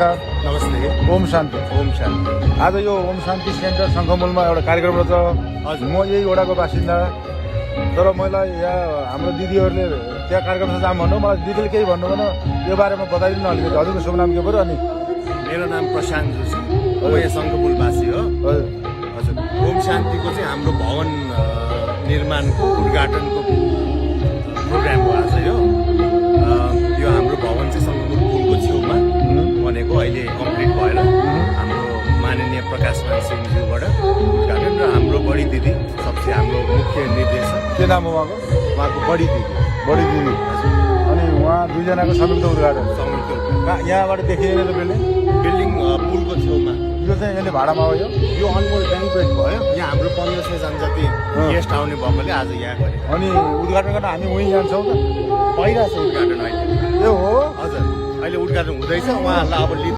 नमस्ते। ओम शान्ति। ओम शान्ति। आज यो ओम शान्ति सेन्टर शङ्खमूलमा एउटा कार्यक्रम रहेछ। हजुर। म यही वडाको बासिन्दा, तर मलाई यहाँ हाम्रो दिदीहरूले त्यहाँ कार्यक्रम छ भन्नु, मलाई दिदीले केही भन्नु भन, यो बारेमा बताइदिनु अलिकति। हजुरको शुभ नाम के पऱ्यो? अनि मेरो नाम प्रशान्त जोशी, म यहाँ शङ्खपुलवासी हो। हजुर हजुर। ओम शान्तिको चाहिँ हाम्रो भवन निर्माणको उद्घाटनको प्रोग्राम हो आज यो। यो हाम्रो भवन चाहिँ शङ्खपुल पुलको छेउमा बनेको, अहिले कम्प्लिट भएर हाम्रो माननीय प्रकाश मान सिंहज्यूबाट उद्घाटन, र हाम्रो बडी दिदी सबसे हाम्रो मुख्य निर्देशक, के नाम हो उहाँको? उहाँको बडी दिदी। बडी दिदी। अनि उहाँ दुईजनाको संयुक्त उद्घाटन। संयुक्त यहाँबाट देखिएन त बिल्डिङ पुलको छेउमा। यो चाहिँ यसले भाडामा हो? यो अनमोल ब्याङ्कवेट भयो। यहाँ हाम्रो 1500 जना जति गेस्ट आउने भएकोले आज यहाँ गरे। अनि उद्घाटन गर्न हामी उहीँ जान्छौँ त? भइरहेछ उद्घाटन अहिले। यो हो? हजुर, अहिले उद्घाटन हुँदैछ। उहाँहरूलाई अब